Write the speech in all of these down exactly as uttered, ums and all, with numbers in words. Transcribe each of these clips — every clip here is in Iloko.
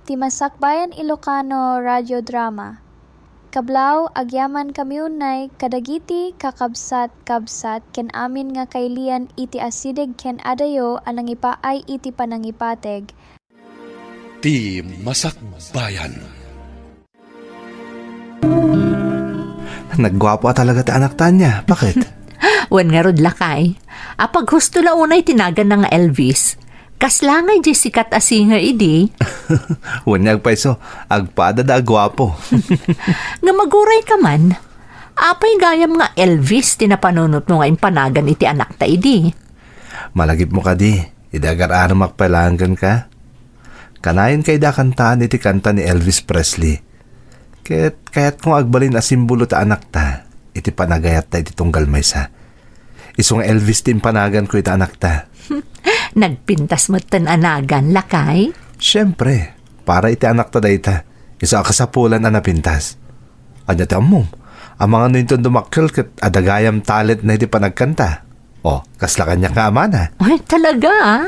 ti Masakbayan Ilocano Radio Drama. Kablaw, agyamankami unay kadagiti kakabsat-kabsat ken amin nga kailian iti asideg ken adayo a nangipaay iti panangipateg. Ti Masakbayan. Nagguapo a talaga ti anakta ania. Bakit? Wen ngarud, lakay. Apaghusto la unay ti naganna nga Elvis. Kasla ngay diay sikat a singer idi. Wen nga agpayso, agpada da a guapo. Nga maguray ka man. Apay gayam nga Elvis ti napanunotmo nga impanagan iti anakta idi? Malagipmo kadi, idi agar-aramak pay laeng kenka? Kanayon kayda a kantaan iti kanta ni Elvis Presley. Ket kayatko nga agbalin a simbolo ti anakta iti panagayatta iti tunggal maysa. Isu nga Elvis ti impanaganko iti anakta. Nagpintas metten a nagan, lakay? Siempre, para iti anakta dayta. Isu a kasapulan a napintas. Ania ti ammom? Amangan no inton dumakkel ket adda gayam talentna iti panagkanta. O, kasla kaniak nga amana. Ay, talaga, ah?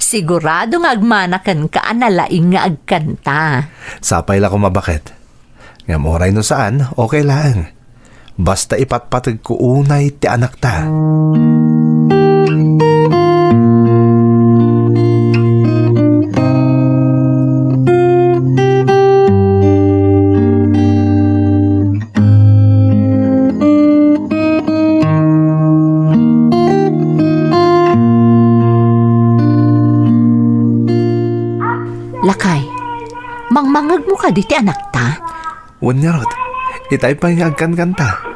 Sigurado nga agmana kenka a nalaing nga agkanta. Sapay la koma, baket. Ngem uray no saan, okay laeng. Basta ipatpategko unay ti anakta. Lakay, mangmangegmo kadi ti anakta? Wen ngarud, itay pay nga agkankanta.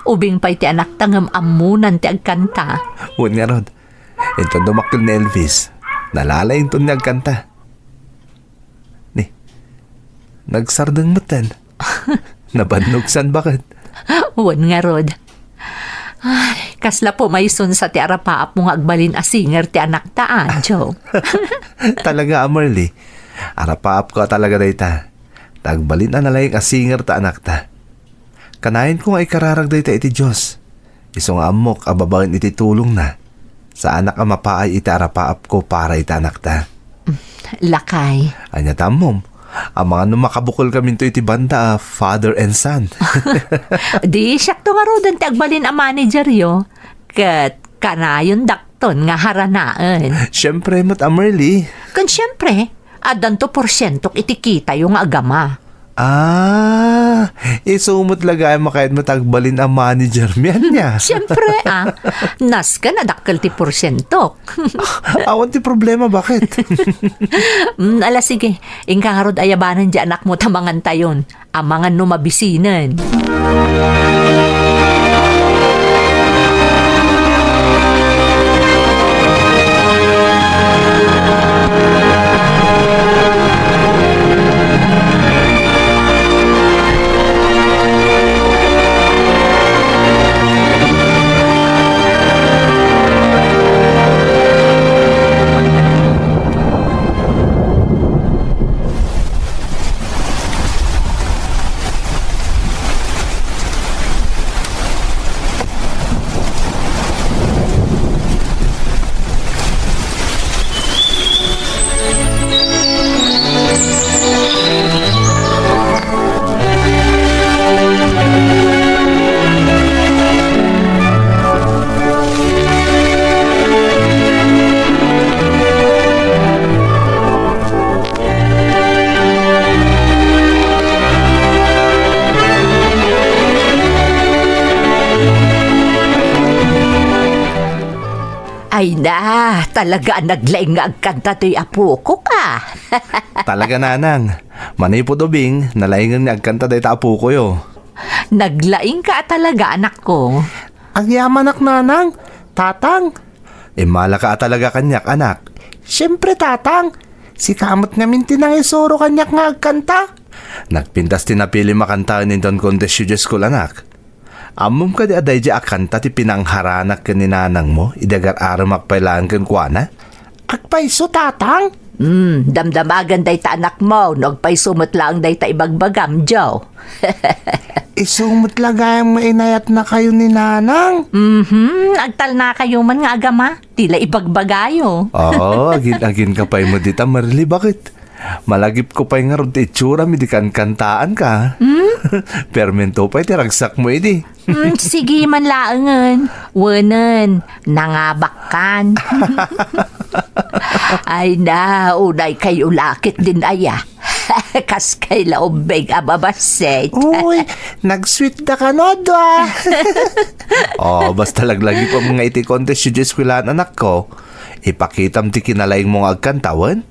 Ubing pay ti anakta ngem ammonan ti agkanta. Wen ngarud, inton dumakkel ni Elvis, nalalaing inton nga agkanta. Ni, nagsardeng metten. Nabannog san, baket. Wen ngarud. Ay, kasla pumayson sa ti arapaapmo nga agbalin a singer ti anakta, a, Joe. Talaga, Amerly. Arapaapko a talaga dayta. Ta agbalin a nalaing a singer ta anakta. Kanayonko nga ikararag dayta iti Dios. Isu nga ammok a babaen iti tulongna, saanak a mapaay iti arapaapko para iti anakta. Lakay. Ania ta ammom? Amangan no makabukelkaminto iti banda a father and son. Di siakto ngaruden ti agbalin a manageryo, ket kanayondakton nga haranaen. Siempre met, Amerly. Ken siempre, addanto porsientok iti kitayo nga agama. Ah, isu met la gayam a kayatmo ta agbalin a managermi, ania? Siempre, ah. Nasken a dakkel ti porsientok. Awan ti problema, baket? Mm, ala, sige. Inka ngarud ayabanen diay anakmo ta mangantayon. Amangan no mabisinen. Ay na, talaga a naglaing nga agkanta toy apok, a. Talaga, nanang. Manipud ubing, nalaingen nga agkanta dayta apokoyo. Naglaingka a talaga, anakko. Agyamanak, nanang, tatang. Immalaka a talaga kaniak, anak. Siempre, tatang. Sika met ngamin ti nangisuro kaniak nga agkanta. Nagpintas ti napilim a kantaen inton contest Dios ko, anak. Ammom kadi a daydiay a kanta ti pinangharanak ken ni nanangmo idi agar-aramak pay laeng kenkuana? Agpayso, tatang? Hmm, damdamagan dayta anakmo no agpayso met laeng dayta ibagbagam, Joe. Isu met la gayam nga inayatnakayo ni nanang. Mhm, agtalnakayo man nga agama, ti la ibagbagayo. Oo, agin-aginka pay met dita, Marli, baket? Malagipko pay ngarud ti itsuram idi kankantaanka. Hmm? Permento pay ti ragsakmo idi. Hmm, sige man laengen. Wenen, nangabakkan. Ay na, unay kayo lakit din aya. Kas kay la ubbing a mabassit. Uy, nagsweet da kano, adwa. Oh, basta laglagipem nga iti contest iti eskwelahan, anakko. Ipakitam ti kinalaingmo nga agkanta wen.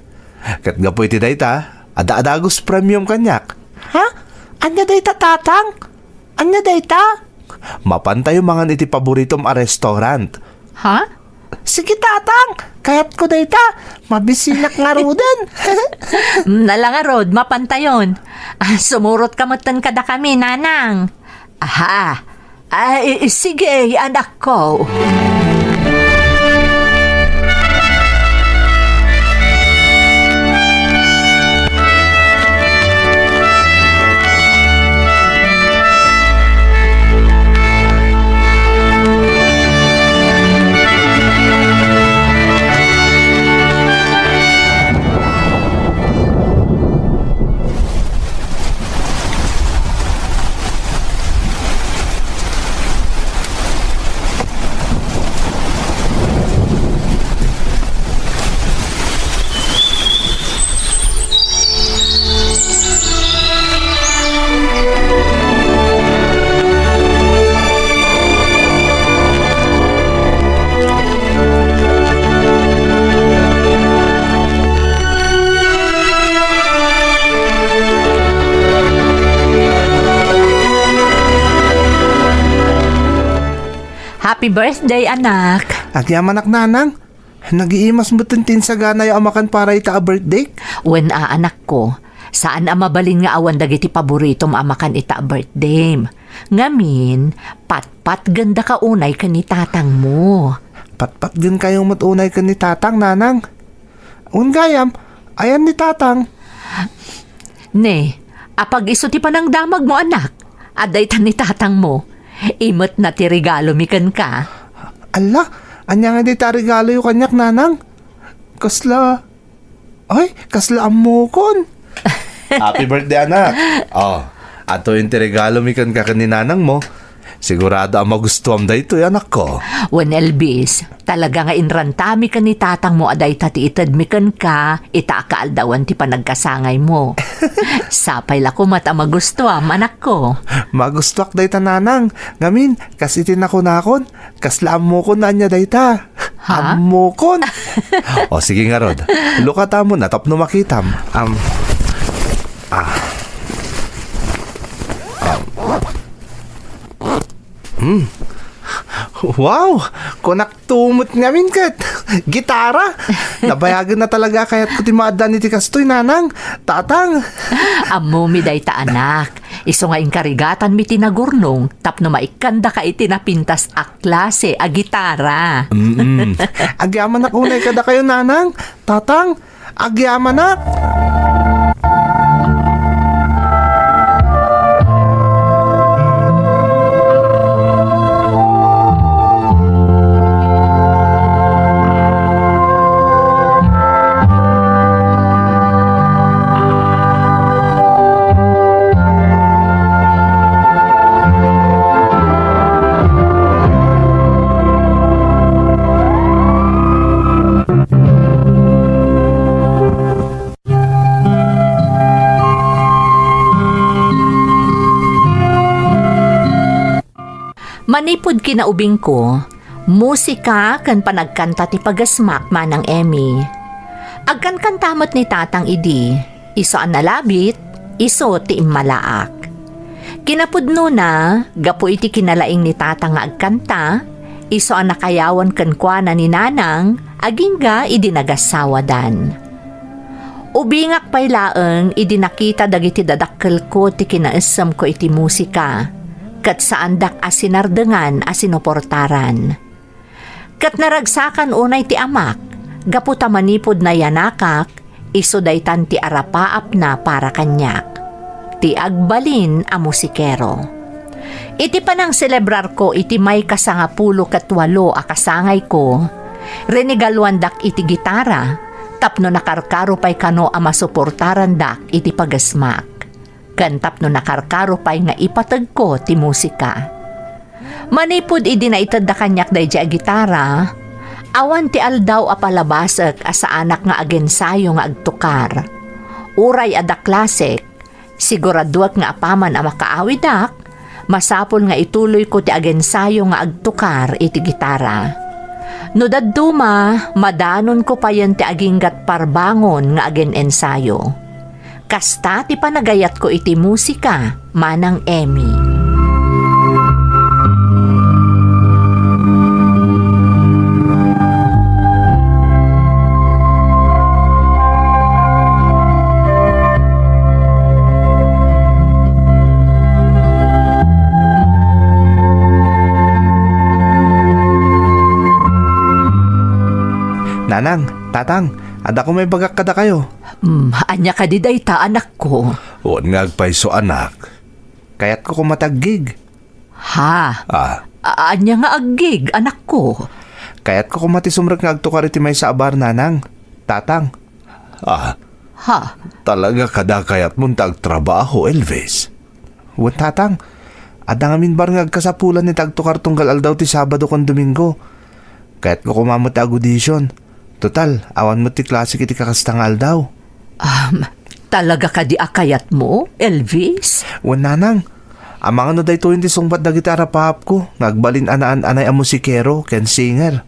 Ket gapu iti dayta, adda-adagos premium kaniak. Ha? Ania dayta, tatang? Ania dayta? Mapantayo mangan iti paboritom a restaurant. Ha? Sige, tatang. Kayatko dayta. Mabisinak ngaruden. Mm, ala ngarud, mapantayon. Ah, sumurotka metten kadakami, nanang. Aha. Ay, sige, anakko. Happy birthday, anak! Agyamanak, nanang. Nagiimas metten ti insaganayo a makan para ita a birthday? Wen a, anakko. Saan a mabalin nga awan dagiti paboritom a makan ita a birthdaym. Ngamin, patpatgendaka unay ken ni tatangmo. Patpatgenkayo met unay ken ni tatang, nanang. Wen gayam, ayan ni tatang? Ne, apag-isu ti panangdamagmo, anak. Adda itan ni tatangmo. Imetna ti regalomi kenka. Alla, ania nga dayta a regaloyo kaniak, nanang? Kasla, ay, kasla ammokon. Happy birthday, anak. Oh, adtoyen ti regalomi kenka ken ni nanangmo. Sigurado a magustuam daytoy, anakko. Wen, Elvis, talaga nga inrantami ken ni tatangmo a dayta ti itedmi kenka ita a kaaldawan ti panagkasangaymo. Sapay la koma ta magustuam, anakko. Magustuak dayta, nanang. Ngamin, kas iti nakunakon, kasla ammokon ania dayta. Ha? Ammokon. O, sige ngarud. Lukatamon a tapno makitam. Am, ah. Am. Hmm. Wow! Kunak tumot ngamin ket gitara. Nabayagen na talaga a kayatko ti maaddaan iti kastoy, nanang, tatang. Ammomi dayta, anak. Isu nga inkarigatanmi ti nagurnong tapno maikkandaka iti napintas a klase a gitara. Mm-mm. Agyamanak unay kadakayo, nanang, tatang, agyamanak. Manipud kinaubingko, musika ken panagkanta ti pagasmak, Manang Emmy. Agkankanta met ni Tatang idi, isu a nalabit, isu ti immalaak. Kinapudnona, gapu iti kinalaing ni Tatang nga agkanta, isu a nakayawan kenkuana ni Nanang, agingga idi nagassawadan. Ubingak pay laeng idi nakita dagiti dadakkelko ti kinaessemko iti musika, ket saandak a sinardengan a sinuportaran. Ket naragsakan unay ti amak, gapu ta manipud nayanakak, isu daytan ti arapaapna para kaniak, ti agbalin a musikero. Iti panangselebrarko iti may kasangapulo ket walo a kasangayko, rinigaluandak iti gitara, tapno nakarkaro pay kano a masuportarandak iti pagesmak, ken tapno nakarkaro pay nga ipategko ti musika. Manipud idi naitedda kaniak daydiay a gitara, awan ti aldaw a palabasek a saanak nga agensayo nga agtukar. Uray adda klasek, siguraduek nga apaman a makaawidak, masapul nga ituloyko ti agensayo nga agtukar iti gitara. No dadduma, madanonko payen ti aginggat parbangon nga agen-ensayo. Kasta ti panagayatko iti musika, Manang Emmy. Nanang, Tatang, adda koma ibagak kadakayo. Hmm, ania kadi dayta, anakko? Wen nga agpayso, anak. Kayatko koma ti aggig. Ha? Ah. A-, ania nga aggig, anakko? Kayatko koma ti sumrek nga agtukar iti maysa a bar, Nanang, Tatang. Ah. Ha? Talaga kada kayatmon ti agtrabaho, Elvis? Wen, Tatang. Adda ngamin bar nga agkasapulan iti agtukar tunggal aldaw ti Sabado ken Domingo. Kayatko koma met ti ag-audition. Total, awan met ti klasek iti kakasta nga aldaw. Um, talaga kadi a kayatmo, Elvis? Wen, Nanang. Amangan no daytoyen ti sungbat dagiti arapaapko nga agbalin a naan-anay a musikero ken singer.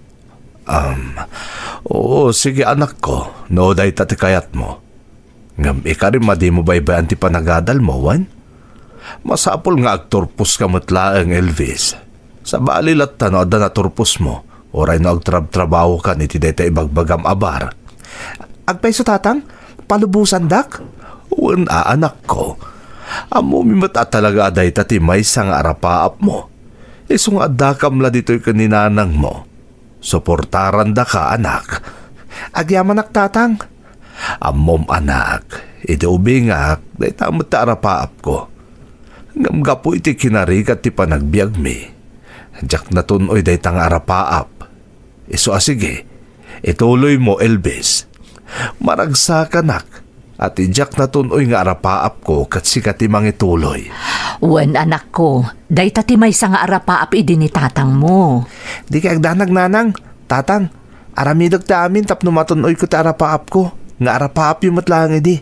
Um, oo, sige, anakko, no dayta ti kayatmo. Ngem ikarim a dimo baybay-an ti panagadalmo, wen? Masapul nga agturposka met laeng, Elvis. Sabali latta no adda naturposmo, uray no agtrabtrabahokan iti dayta ibagbagam a bar. Agpayso, Tatang? Palubosandak? Wen a, anakko. Ammomi met a talaga a dayta ti maysa nga arapaapmo. Isu nga addakam la ditoy ken ni nanangmo. Suportarandaka, anak. Agyamanak, Tatang. Ammom, anak, idi ubingak, dayta met ti arapaapko. Ngem gapu iti kinarigat ti panagbiagmi, diak natun-oy dayta nga arapaap. Isu a sige, ituloymo, Elvis. Maragsakanak, a ti diak natun-oy nga arapaapko ket sika ti mangituloy. Wen, anakko, dayta ti maysa nga arapaap idi ni tatangmo. Dika agdanag, Nanang, Tatang, aramidek ti amin tapno matun-oyko ti arapaapko, nga arapaapyo met laeng idi.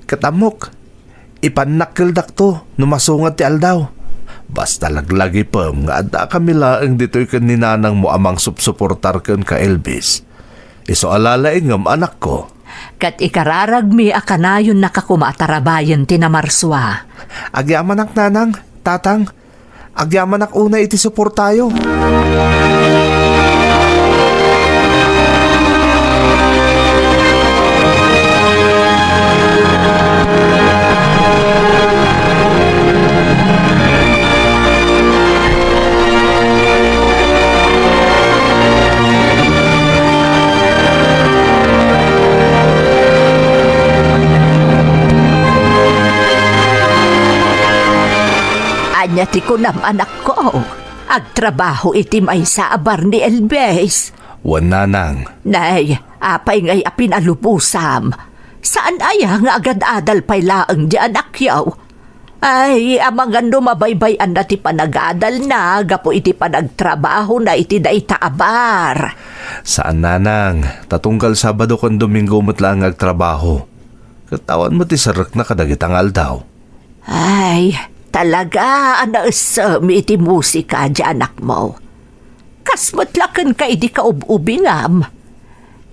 Ket ammok, ipannak keldakto no masungad ti aldaw. Basta laglagipem nga addakami laeng ditoy ken ni nanangmo a mangsupsuportar kenka, Elvis. Isu a lalaingem, anakko. Ket ikararagmi a kanayonnaka koma a tarabayen ti namarsua. Agyamanak, Nanang, Tatang, agyamanak unay iti suportayo. Ania ti kunam, anakko? Agtrabaho iti maysa a bar ni Elvis? Wen, Nanang. Nay, apay ngay a pinalubosam? Saan aya nga agad-adal pay laeng di anakyo? Ay, amangan no mabaybay-anna ti panagadalna gapu iti panagtrabahona iti dayta a bar. Saan, Nanang, ta tunggal Sabado ken Domingo met laeng nga agtrabaho. Ket awan met ti serrekna kadagita nga aldaw. Ay, talaga a naessem iti musika di anakmo. Kas met la kenka idi kaub-ubingam.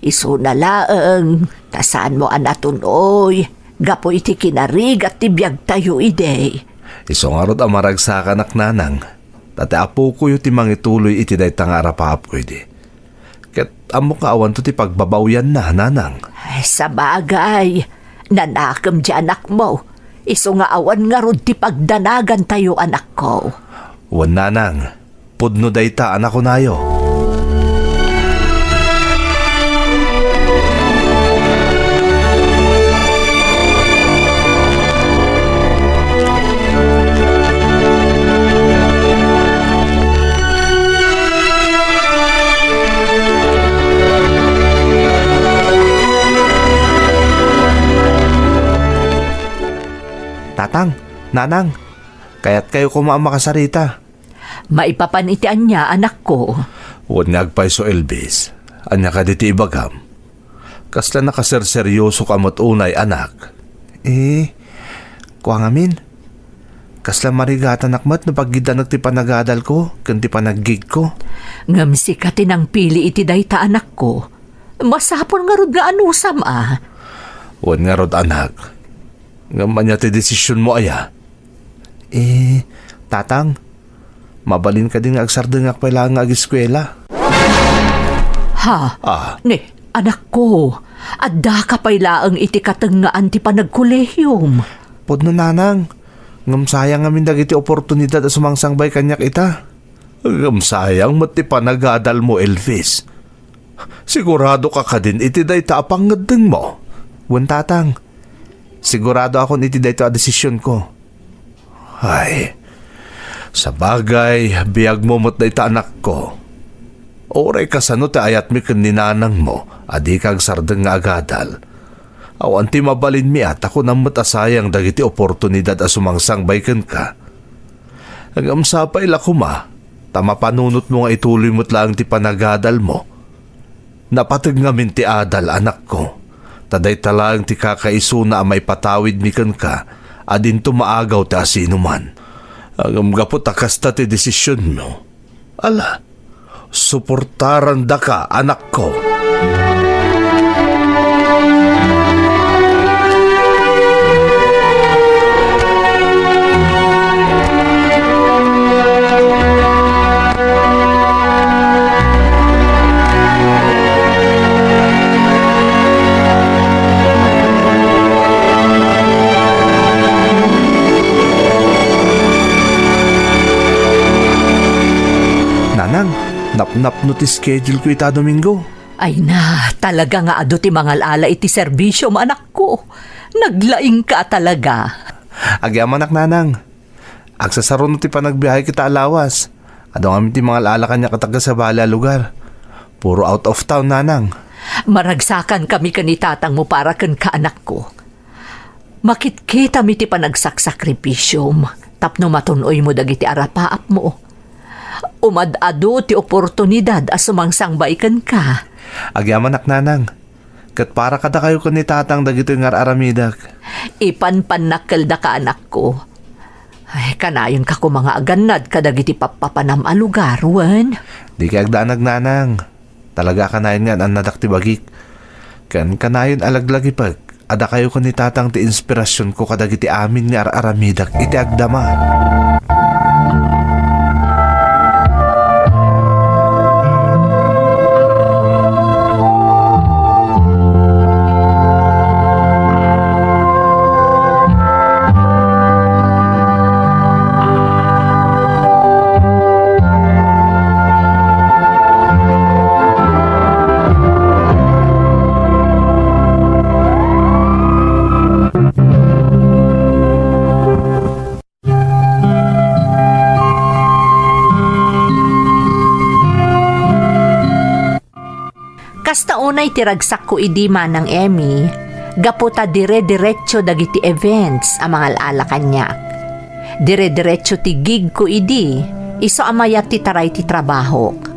Isuna laeng, ta saanmo a natun-oy, gapu iti kinarigat ti biagtayo idi. Isu ngarud a maragsakanak, Nanang, ta ti apokoyo ti mangituloy iti dayta nga arapaapko idi. Ket ammok nga awanto ti pagbabaoyanna, Nanang. Ay, sabagay, nanakem di anakmo. Isu nga awan ngarud ti pagdanagantayo, anakko. Wen, Nanang, pudno dayta a nakunayo. Tatang, Nanang, kayatkayo koma a makasarita. Maipapan iti ania, anakko? Wen nga agpayso, Elvis. Ania kadi ti ibagam? Kasla nakaserseryoso ka met unay, anak. Eh, kua ngamin. Kasla marigatanak met no paggiddanek ti panagadalko ken ti panaggigko. Ngem sika ti nangpili iti dayta, anakko. Masapul ngarud nga anusam a. Wen ngarud, anak. Ngem ania ti desisionmo aya? Eh, Tatang, mabalin kadi nga agsardengak pay laeng nga ageskuela? Ha? Ah. Ne, anakko, addaka pay laeng iti katengngaan ti panagkolehiom. Pudno, Nanang, ngem sayang ngamin dagiti oportunidad a sumangsangbay kaniak ita. Ngem sayang met ti panagadalmo, Elvis. Sigurado ka kadin iti dayta a pangngeddengmo? Wen, Tatang. Sigurado akon iti dayta a desisionko. Ay, sabagay, biagmo met dayta, anakko. Uray kasano ti ayatmi ken ni nanangmo a dika agsardeng nga agadal. Awan ti mabalinmi a ta kunam met a sayang dagiti oportunidad a sumangsangbay kenka. Ngem sapay la koma ta mapanunotmo nga ituloy met laeng ti panagadalmo. Napateg ngamin ti adal, anakko, ta dayta laeng ti kakaisuna a maipatawidmi kenka a dinto maagaw ti asinoman. Ngem gapu ta kasta ti desisionmo, ala, suportarandaka, anakko. Nanang, napnapno ti schedule ko ita Domingo. Ay na, talaga nga adu ti mangal-ala iti serbisiom, anakko. Naglaingka talaga. Agyamanak, Nanang. Agsasaruno ti panagbiahe kita a lawas. Adu ngamin ti mangal-ala kaniak a taga-sabali a lugar. Puro out of town, Nanang. Maragsakankami ken ni tatangmo para kenka, anakko. Makitkitami ti panagsaksakripisyom tapno matun-oymo dagiti arapaapmo. Umad-adu ti oportunidad a sumangsangbay kenka. Agyamanak, Nanang. Ket para kadakayo ken ni Tatang dagitoy nga ar-aramidek. Ipanpannakkeldaka, anakko. Ay, kanayonka koma nga agannad kadagiti pappapanam a lugar, wen? Dika agdanag, Nanang. Talaga a kanayon nga an-annadak ti bagik. Ken kanayon a laglagipek a dakayo ken ni Tatang ti inspirasionko kadagiti amin nga ar-aramidek iti agdama. Kasta unay ti ragsakko idi, Manang Emmy, gapu ta dire-diretso dagiti events a mangal-ala kaniak. Dire-diretso ti gigko idi, isu a mayat ti taray ti trabahok.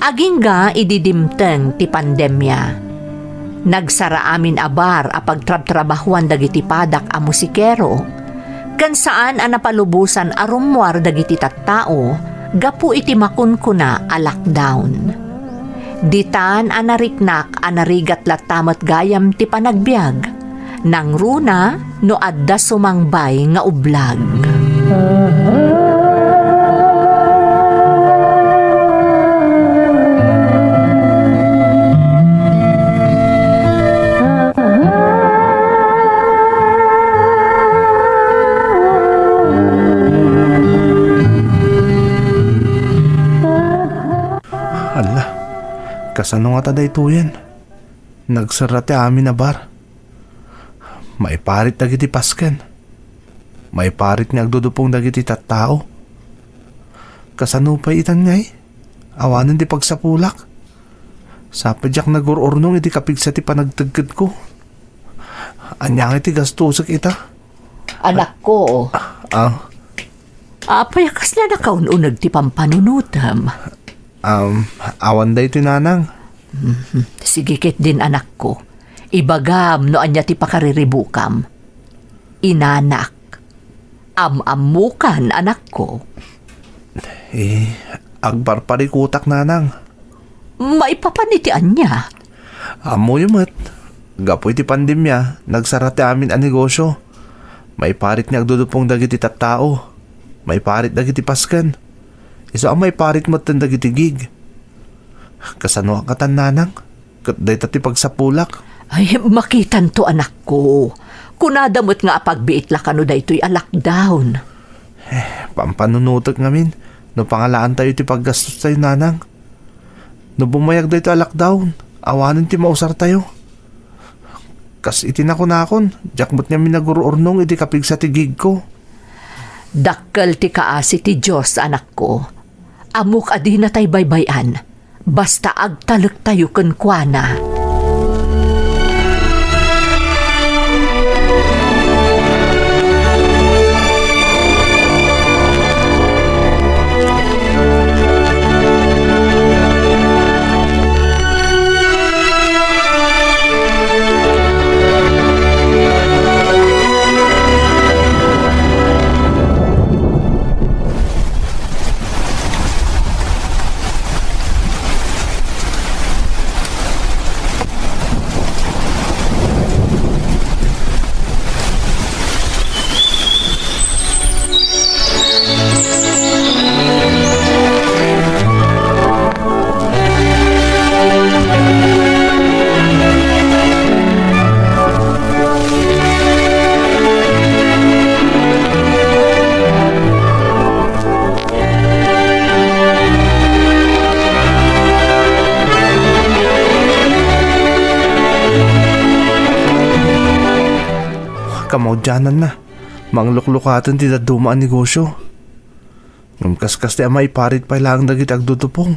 Agingga idi dimteng ti pandemia, nagsara amin a bar a pagtrabtrabahuan dagiti padak a musikero, ken saan a napalubosan a rummuar dagiti tattao gapu iti makunkuna a lockdown. Ditan a nariknak a narigat latta met gayam ti panagbiag, nangruna no adda sumangbay nga ublag. Hala, kasano ngata daytoyen? Nagsara ti amin a bar. Maiparit dagiti pasken. Maiparit nga agdudupong dagiti tattao. Kasano pay itan ngay? Awanen ti pagsapulak. Sapay diak nagur-urnong iti kapigsa ti panagtedtedko. Ania ngay ti gastosek ita? Anakko. Ah. Apay a kasla nakaun-uneg ti pampanunotem? Um, awan daytoy, nanang. Mhm. Sige ketdin, anakko. Ibagam no ania ti pakariribukam. Inanak. Am-ammokan, anakko. Eh, agparparikutak, nanang. Maipapan iti ania? Ammoyo met, gapu iti pandemia, nagsara ti amin a negosio. Maiparit nga agdudupong dagiti tattao. Maiparit dagiti pasken. Isu a maiparit metten dagiti gig. Kasano a katan, nanang? Ket dayta ti pagsapulak. Ay, makitanto, anakko. Kunada met nga apagbiit la kano daytoy a lockdown. Eh, pampanunotek ngamin no pangalaantayo ti paggastostayo, nanang. No bumayag daytoy a lockdown, awanen ti mausartayo. Kas iti nakunakon, diak met ngamin nagur-urnong iti kapigsa ti gigko. Dakkel ti kaasi ti Dios, anakko. Ammok a dinatay baybay-an. Basta agtalektayo kenkuana. Kamaudiananna, mangluklukaten ti dadduma a negosio. Ngem kaskas ti a maiparit pay laeng dagiti agdudupong.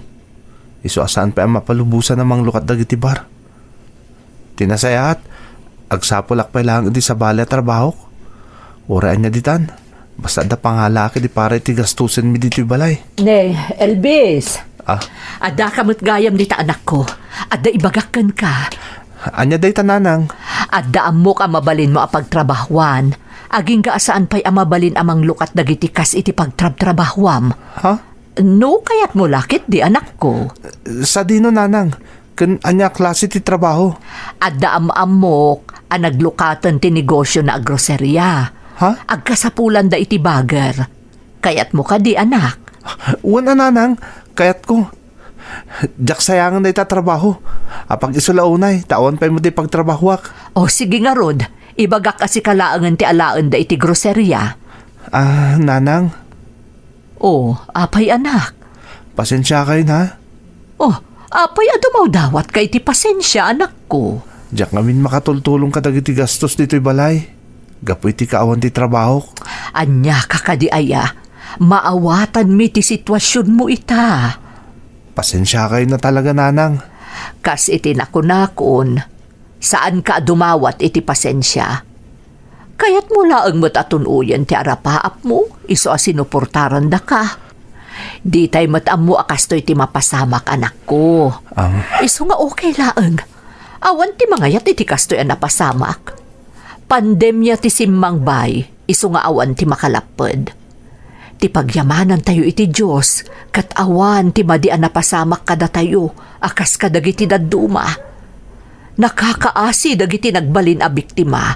Isu a saan pay a mapalubosan a manglukat dagiti bar. Ti nasayaat, agsapulak pay laeng iti sabali a trabahok. Uray ania ditan, basta adda pangalaak idi para iti gastusenmi ditoy balay. Ne, Elvis. Ah? Adda ka met gayam dita, anakko. Adda ibagak kenka. Ania dayta, nanang? Adda ammok a mabalinmo a pagtrabahuan. Agingga a saan pay a mabalin a manglukat dagiti kas iti pagtrabtrabahuam. Ha? No kayatmo la ketdi, anakko. Sadino, nanang? Ken ania a klase ti trabaho? Adda am-ammok a naglukaten ti negosio na a groseria. Ha? Agkasapulanda iti bager. Kayatmo kadi, anak? Wen a, nanang, kayatko. Diak sayangen dayta a trabaho. Apag-isu la unay, ta awan pay met ti pagtrabahoak. O, sige ngarud, ibagak a sika laengen ti alaenda iti groseria. Ah, nanang? O, apay, anak? Pasensiakayon, ha? O, apay a dumawdawatka iti pasensia, anakko? Diak ngamin makatultulong kadagiti gastos ditoy balay, gapu iti kaawan ti trabahok. Ania ka kadi aya? Maawatanmi ti situasionmo ita. Pasensiakayon a talaga, nanang. Kas iti nakunakon, saanka a dumawat iti pasensia. Kayatmo laeng met a tun-oyen ti arapaapmo, isu a sinuportarandaka. Ditay met ammo a kastoy ti mapasamak, anakko. Am. Isu nga okay laeng. Awan ti mangayat iti kastoy a napasamak. Pandemia ti simmangbaybay, isu nga awan ti makalapped. Ti pagyamanantayo iti Dios ket awan ti madi a napasamak kadatayo a kas kadagiti dadduma. Nakakaasi dagiti nagbalin a biktima.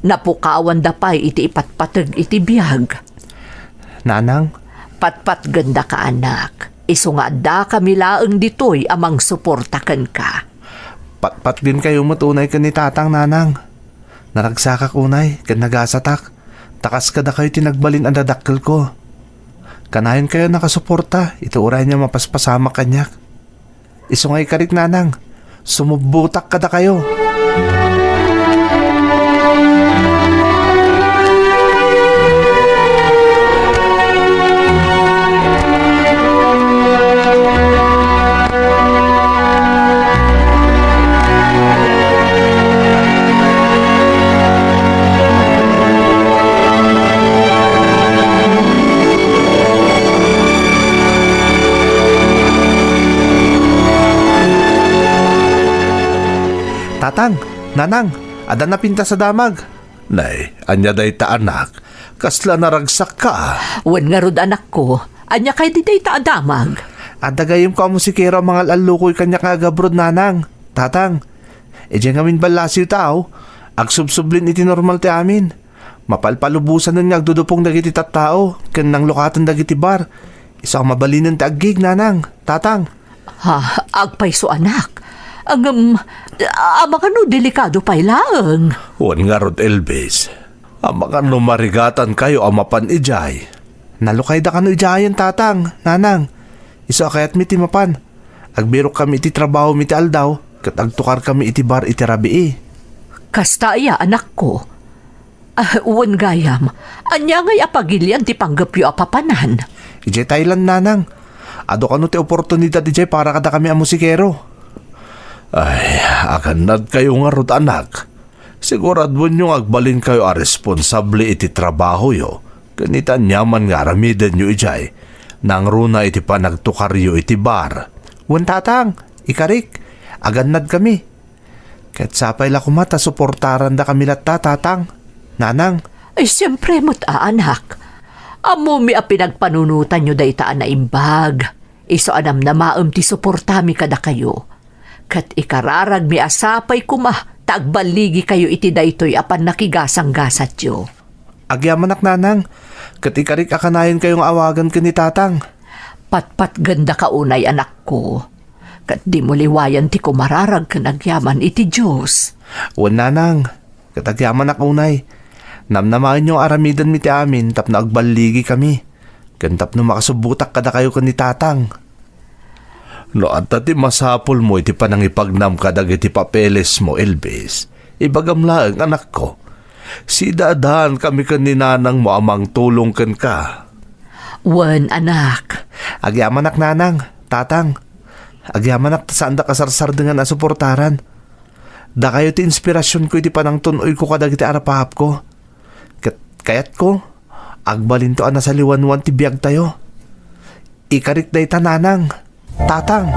Napukawanda pay iti ipatpateg iti biag. Nanang? Patpatgendaka, anak. Isu nga addakami laeng ditoy a mangsuporta kenka. Patpatgenkayo met unay ken ni Tatang, nanang. Naragsakak unay ken nagasatak, ta kas kadakayo ti nagbalin a dadakkelko. Kanayonkayo a nakasuporta iti uray ania a mapaspasamak kaniak. Isu nga ikarik, nanang, sumubbotak kadakayo. Tang, nanang, adda napintas a damag. Nay, ania dayta, anak? Kasla naragsakka? Wen ngarud, anakko, ania kaydi dayta a damag? Adda gayyemko a musikero a mangal-allukoy kaniak nga agabroad, nanang. Tatang, idiay ngamin ballasiwta, agsubsublin iti normal ti amin. Mapalpalubosanen nga agdudupong dagiti tattao ken nanglukaten dagiti bar. Isu a mabalinen ti aggig, nanang, tatang. Ha, agpayso, anak. Ngem, amangan no delikado pay laeng. Wen ngarud, Elvis. Amangan no marigatankayo a mapan idiay. Nalukayda kano idiayen, tatang, nanang. Isu a kayatmi ti mapan. Agbirokkami iti trabahomi ti aldaw, ket agtukarkami iti bar iti rabii. Kasta aya, anakko? Ah, wen gayam, ania ngay a pagilian ti panggepyo a papanan? Idiay Thailand, nanang. Adu kano ti oportunidad idiay para kadakami a musikero. Ay, agannadkayo ngarud, anak. Siguraduenyo nga agbalinkayo a responsable iti trabahoyo ken iti aniaman nga aramidenyo idiay, nangruna iti panagtukaryo iti bar. Wen, tatang, ikarik, agannadkami. Ket sapay la koma ta suportarandakami latta, tatang, nanang. Ay, siempre met a, anak. Ammomi a pinagpanunotanyo dayta a naimbag. Isu a namnamaem ti suportami kadakayo. Ket ikararagmi a sapay koma ta agballigikayo iti daytoy a pannakigasanggasatyo. Agyamanak, nanang, ket ikarik a kanayon kayo nga awagan ken ni tatang. Patpatgendaka unay, anakko, ket dimo liwayan ti kumararag ken agyaman iti Dios. Wen, nanang, ket agyamanak unay. Namnamaenyo nga aramidenmi ti amin tapno agballigikami, ken tapno makasubbotak kadakayo ken ni tatang. No adda ti masapulmo iti panangipagnam kadagiti papelesmo, Elvis, ibagam laeng, anakko. Sidaadaankami ken ni nanangmo a mangtulong kenka. Wen, anak. Agyamanak, nanang, tatang. Agyamanak ta saandak a sarsardengan a suportaran. Dakayo ti inspirasionko iti panangtun-oyko kadagiti arapaapko. Ket kayatko, agbalinto a nasaliwanwan ti biagtayo. Ikarik dayta, nanang, tatang.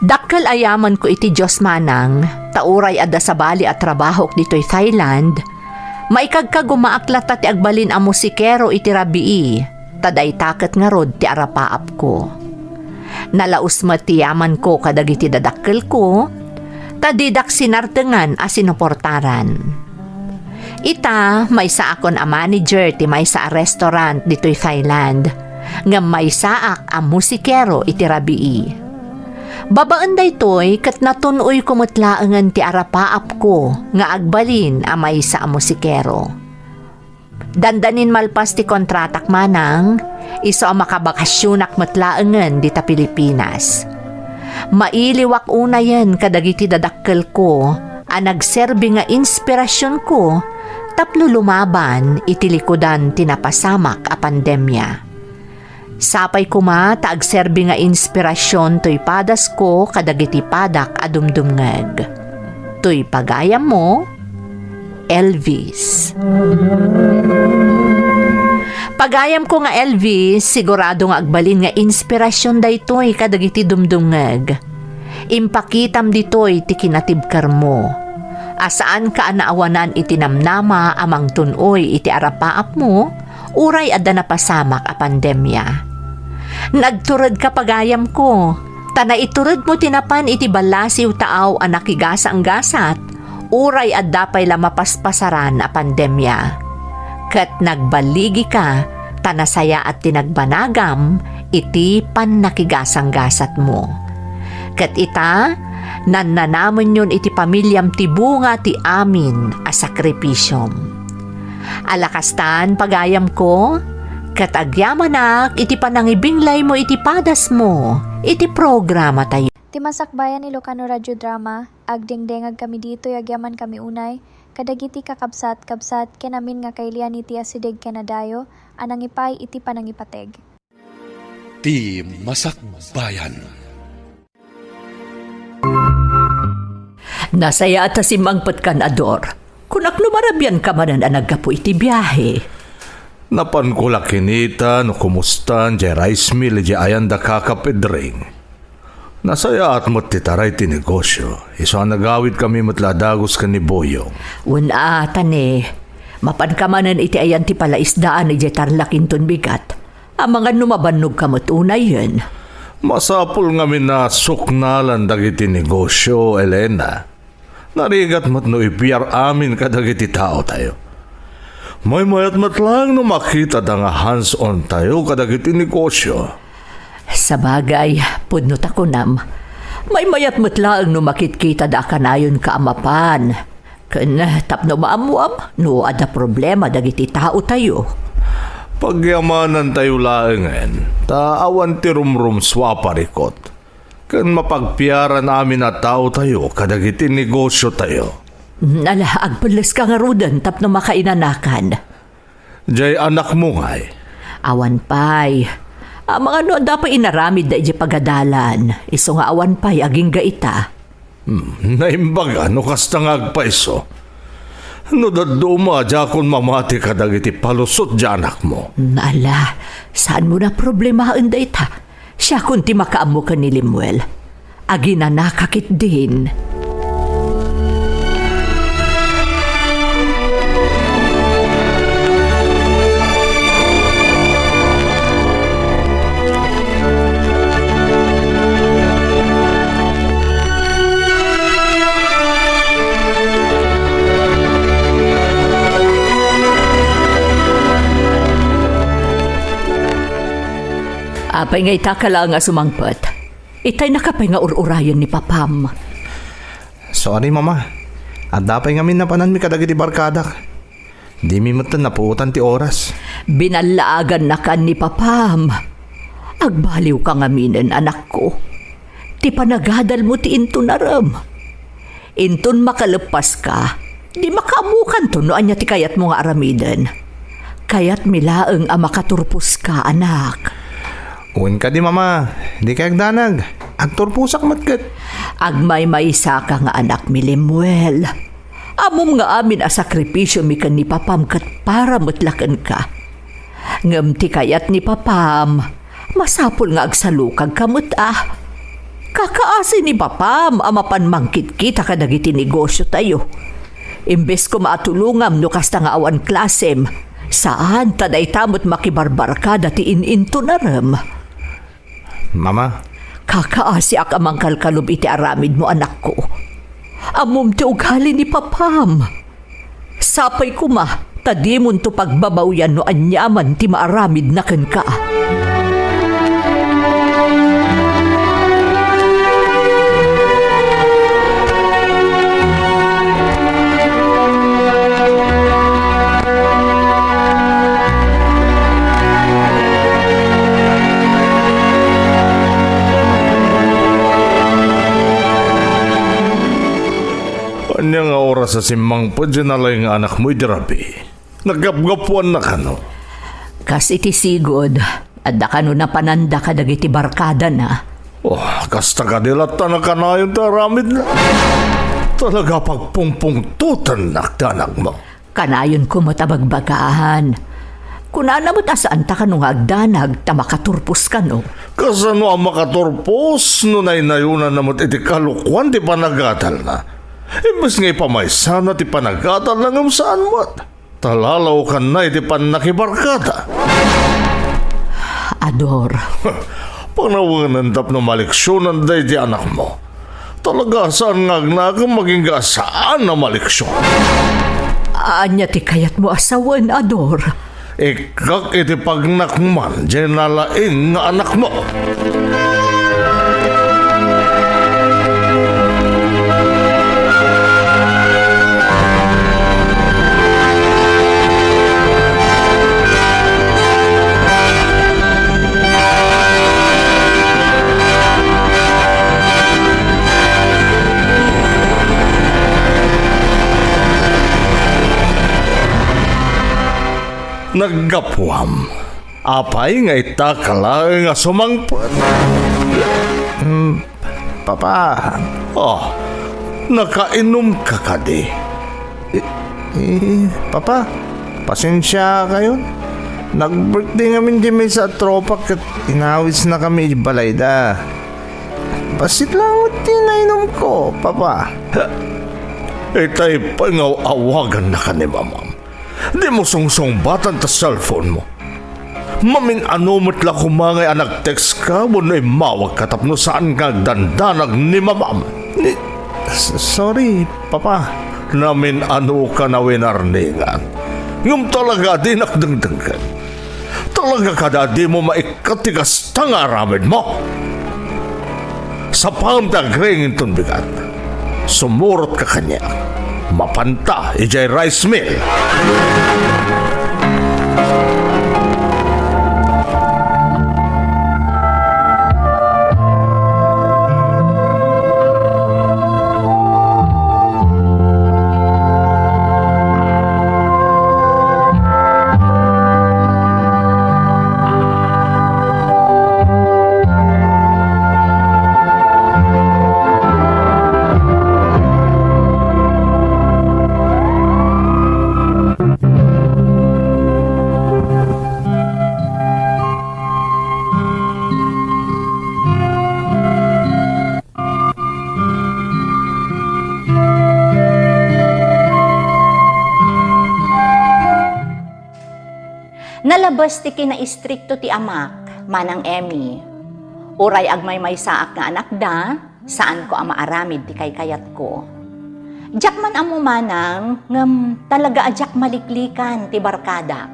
Dakkel a yamenko iti Dios manang, ta uray adda sabali a trabahok ditoy Thailand, maikagkagumaak latta ti agbalin a musikero iti rabii, ta dayta ket ngarud ti arapaapko. Nalaus met ti yamanko kadagiti dadakkelko, ta didak sinardengan a sinuportaran. Ita, maysaakon a manager ti maysa a restaurant ditoy Thailand, ngem maysaak a musikero iti rabii. Babaen daytoy ket natun-oyko met laengen ti arapaapko nga agbalin a maysa a musikero. Dandanin malpas ti kontratak manang, isu a makabakasionak met laengen dita Pilipinas. Mailiwak unayen kadagiti dadakkelko a nagserbi nga inspirasionko tapno lumaban iti likudan ti napasamak a pandemia. Sapay koma ta agserbi nga inspirasion toy padasko kadagiti padak a dumdumngeg. Toy pagayammo, Elvis. Pagayamko nga Elvis, sigurado nga agbalin nga inspirasion daytoy kadagiti dumdumngeg. Impakitam ditoy ti kinatibkermo a saanka a naawanan iti namnama a mangtun-oy iti arapaapmo, uray adda napasamak a pandemia. Nagturedka, pagayamko, ta naituredmo ti napan iti ballasiw taaw a nakigasanggasat, uray adda pay la mapaspasaran a pandemia. Ket nagballigika ta nasayaat ti nagbanagam iti pannakigasanggasatmo. Ket ita, nannanamenyon iti pamiliam ti bunga ti amin a sakripisiom. Ala kastan, pagayamko, Ket agyamanak iti panangibinglaymo iti padasmo iti programatayo. Ti Masakbayan Ilocano Radio Drama, agdengdengag kami ditoy agyamankami unay kadagiti kakabsat-kabsat ken amin nga kailian iti asideg ken adayo a nangipay iti panangipateg. Ti Masakbayan. Nasayaat a simmangpetkan, Ador. Kunak no marabianka manen a naggapu iti biahe. Napanko la kinita no kumustan jay rice mill idiay ayan da Kaka Pedring. Nasayaat met ti taray ti negosio, isu a nagawidkami met la a dagus ken ni Boyong. Wen a, tane, mapanka manen iti ayan ti palaisdaan idiay Tarlac inton bigat. Amangan no mabannogka met unayen. Masapul ngamin a suknalan dagiti negosio, Elena. Narigat met no ipiar amin kadagiti taotayo. Maymayat met laeng no makitada nga hands-on tayo kadagiti negosio. Sabagay, pudno ta kunam, maymayat met laeng no makitkitada a kanayonka a mapan. Ken tapno maammuam no adda problema dagiti taotayo. Pagyamanantayo laengen, ta awan ti rumrumsua a parikut. Ken mapagpiaran amin a taotayo kadagiti negosiotayo. Mm, ala, agpelleska ngaruden tapno makainanakan. Jay anakmo ngay? Awan pay. Amangan no adda pay inaramidda idiay pagadalan, isu nga awan pay agingga ita. Hmm, naimbaga no kasta nga agpayso. No dadduma, diakon mamati kadagiti palusot ti anakmo. Mm, ala, saanmo a problemaen dayta. Siakon ti makaammo ken ni Lemuel. Aginanaka ketdin. Apay nga ita ka laeng a sumangpet? Itaynaka pay nga ur-urayen ni papam. Sorry, Mama. Adda pay ngamin napananmi kadagiti barkadak. Dimi metten napuotan ti oras. Binallaagannakan ni papam. Agbaliwka ngaminen, anakko. Ti panagadalmo ti inton arem. Inton makaleppaska, di makaammokanto no ania ti kayatmo nga aramiden. Kayatmi laeng a makaturposka, anak. Wen kadi, Mama, dikay agdanag. Agturposak met ket. Agmaymaysaka nga anakmi, Lemuel. Ammom nga amin a sakripisiomi ken ni papam ket para met la kenka. Ngem ti kayat ni papam, masapul nga agsalukagka met a. Kakaasi ni papam a mapan mangkitkita kadagiti negosiotayo. Imbes koma a tulongam no kasta nga awan klasem, saan ta dayta met makibarbarkada ti in-inton arem. Mama. Kakaasiak a mangkalkalob iti aramidmo, anakko. Ammom ti ugali ni papam. Sapay koma ta dimonto pagbabawian no aniaman ti maaramidna kenka. Ania nga oras a simmangpet diay nalay nga anakmo idi rabii? Naggapgapuanna kano? Kas iti sigud, adda kano napananda kadagiti barkadana. Oh, kasta kadi latta nakanayon ti aramidna. Talaga pagpungpungtotennak ti anakmo. Kanayon koma ta bagbagahan. Kunana met a saan ta kano nga agdanag ta makaturpos kano. Kasano a makaturpos no naynayonanna met iti kalokuan ti panagadalna? Imbes nga ipamaysana ti panagadalna ngem saan met. Talalaokanna iti pannakibarkada. Ador. Panawenen tapno maleksionan daydi anakmo. Talaga saan nga agnakem agingga a saan a maleksion. Ania ti kayatmo a sawen, Ador? Ikkak iti pagnakman diay nalaing nga anakmo. Naggapuam. Apay nga ita ka laeng a sumangpet? Mm, Papa. Oh, nakainom ka kadi? Eh, eh, Papa, pasensia kayon. Nag-birthday ngamin di maysa a tropa ket inawisna kami iti balayda. Bassit lang ti nainom ko, Papa. Itay pay nga awagan na ka ni Mamam. Di mo sungsungbatan ta cellphone mo. Mamin-ano met la koma ngay a nag-text ka wenno immawag ka tapno saan nga agdandanag ni Mamam. Ni, s-, sorry, Papa. Namin-ano ka na winarningan. Ngem talaga a dinak dengdenggen. Talaga kada a di mo maikkat ti kasta nga aramid mo? Sapam ta agriing inton bigat. Sumurot ka kaniak. Mapanta idiay rice mill. Nalabes ti kinaistrikto ti amak, Manang Emmy. Uray agmaymaysaak nga anakda, saanko a maaramid ti kaykayatko. Diak man ammo, Manang, ngem talaga a diak maliklikan ti barkadak.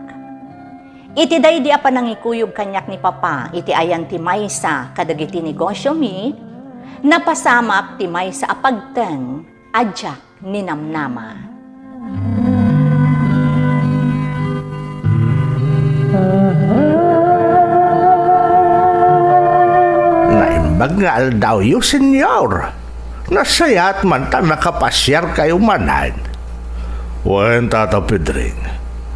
Iti daydi a panangikuyog kaniak ni Papa iti ayan ti maysa kadagiti negosiomi, napasamak ti maysa a pagteng a diak ninamnama. Naimbag nga aldawyo, Senyor. Nasayaat man ta nakapasiarkayo manen. Wen, Tata Pedring,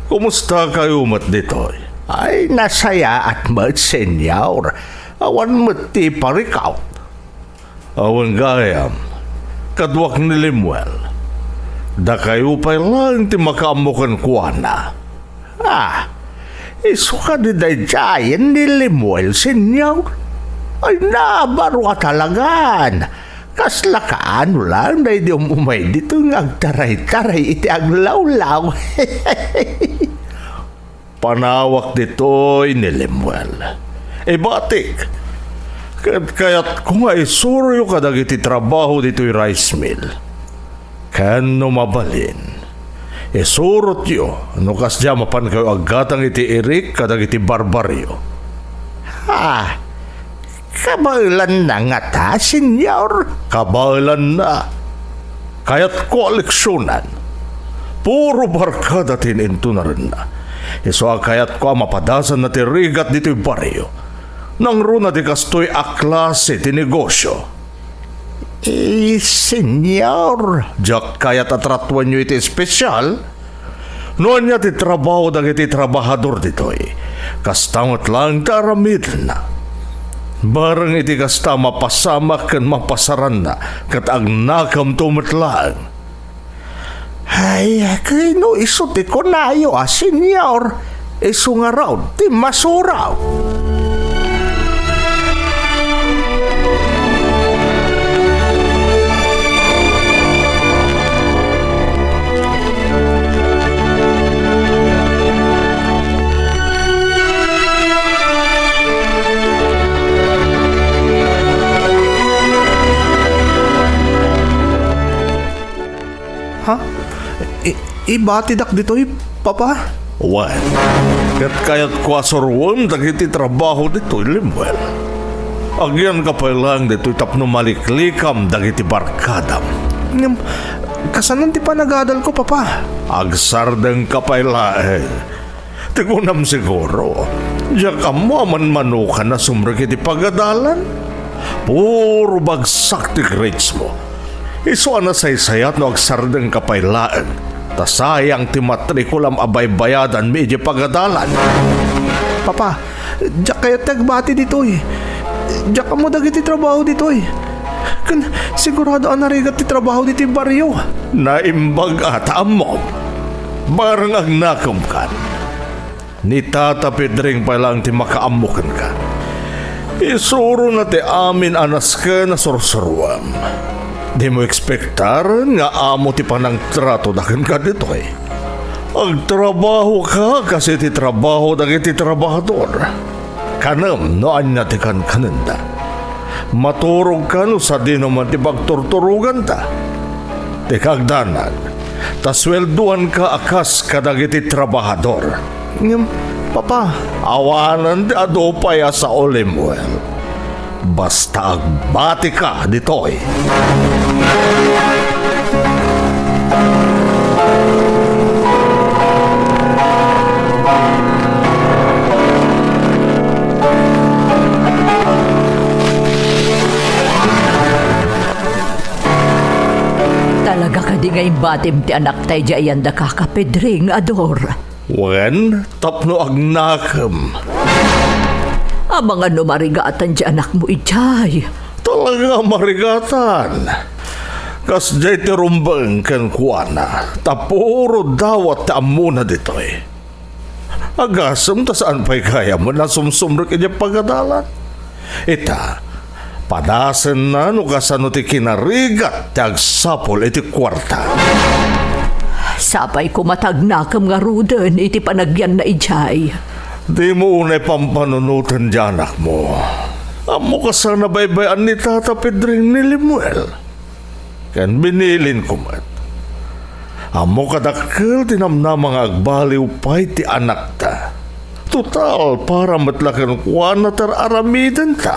kumustakayo met ditoy? Ay, nasayaat met, Senyor. Awan met ti parikaw. Awan gayam, kaduak ni Lemuel. Dakayo pay laeng ti makaammo kenkuana. Ah, isu kadi daydiayen ni Lemuel, Senyor? Ay, nabaro a talagan. Kasla kaano laeng daydi um-umay ditoy nga agtaray-taray iti aglawlaw. Panawak ditoy ni Lemuel. Ibatik, ket kayatko nga isuroyo kadagiti trabaho ditoy rice mill. Ken no mabalin, isurotyo no kasdiay a mapankayo aggatang iti irik kadagiti barbaryo. Ha? Kabaelanna ngata, Senyor? Kabaelanna. Kayatko a leksionan. Puro barkada ti in-intunarenna. Isu a kayatko a mapadasanna ti rigat ditoy barrio. Nangruna ti kastoy a klase ti negosio. Eh, Senyor. Diak kayat a tratuenyo iti espesial. No ania ti trabaho dagiti trabahador ditoy, kasta met laeng ti aramidenna. Bareng iti kasta, mapasamak ken mapasaranna, ket agnakamto met laeng. Ay, ket no isu ti kunayo a, Senyor, isu ngarud ti masuraw. Ha? I-, ibatidak ditoy, Papa? Wen, ket kayatko a suroem dagiti trabaho ditoy, Lemuel. Agyanka pay laeng ditoy tapno maliklikam dagiti barkadam. Ngem, kasanon ti panagadalko, Papa? Agsardengka pay laeng. Ti kunam siguro, diak ammo a manmanokan a sumrek iti pagadalan. Puro bagsak ti grades mo. Isu a nasaysayat no agsardengka pay laeng. Ta sayang ti matrikulam a baybayadanmi idiay pagadalan. Papa, diak kayat ti agbati ditoy. Diak ammo dagiti trabaho ditoy. Ken sigurado a narigat ti trabaho ditoy barrio. Naimbag a ta ammom. Bareng agnakemkan. Ni Tata Pedring pay laeng ti makaammo kenka. Isurona ti amin a nasken a sursuruem. Dimo ekspektaren nga amo ti panangtratoda kenka ditoy. Agtrabahoka kas iti trabaho dagiti trabahador. Kanem no ania ti kankanenda. Maturogka no sadino man ti pagturturoganda. Ti kagdanag, ta sueldoanka a kas kadagiti trabahador. Ngem, Papa. Awanen ti adu pay a sao, Lemuel. Basta agbatika ditoy. Talaga kadi nga imbatim ti anakta idiay ayan da kaka, Pedring, Ador? Wen, tapno agnakem. Amangan no marigatan ti anakmo idiay. Talaga marigatan. Kasdiay ti rumbeng kenkuana, ta puro dawat ti ammona ditoy. Agasem ta saan pay gayam a sumsumrek idiay pagadalan. Ita, padasenna no kasano ti kinarigat ti agsapul iti kuarta. Sapay koma ta agnakem ngaruden iti panagyanna idiay. Dimo unay pampanunoten ti anakmo. Ammoka a nabaybay-an ni Tata Pedring ni Lemuel. Ken binilinko met. Ammo kadakkel ti namnama nga agbaliw pay ti anakta. Total, para met la kenkuana ti ar-aramidenta.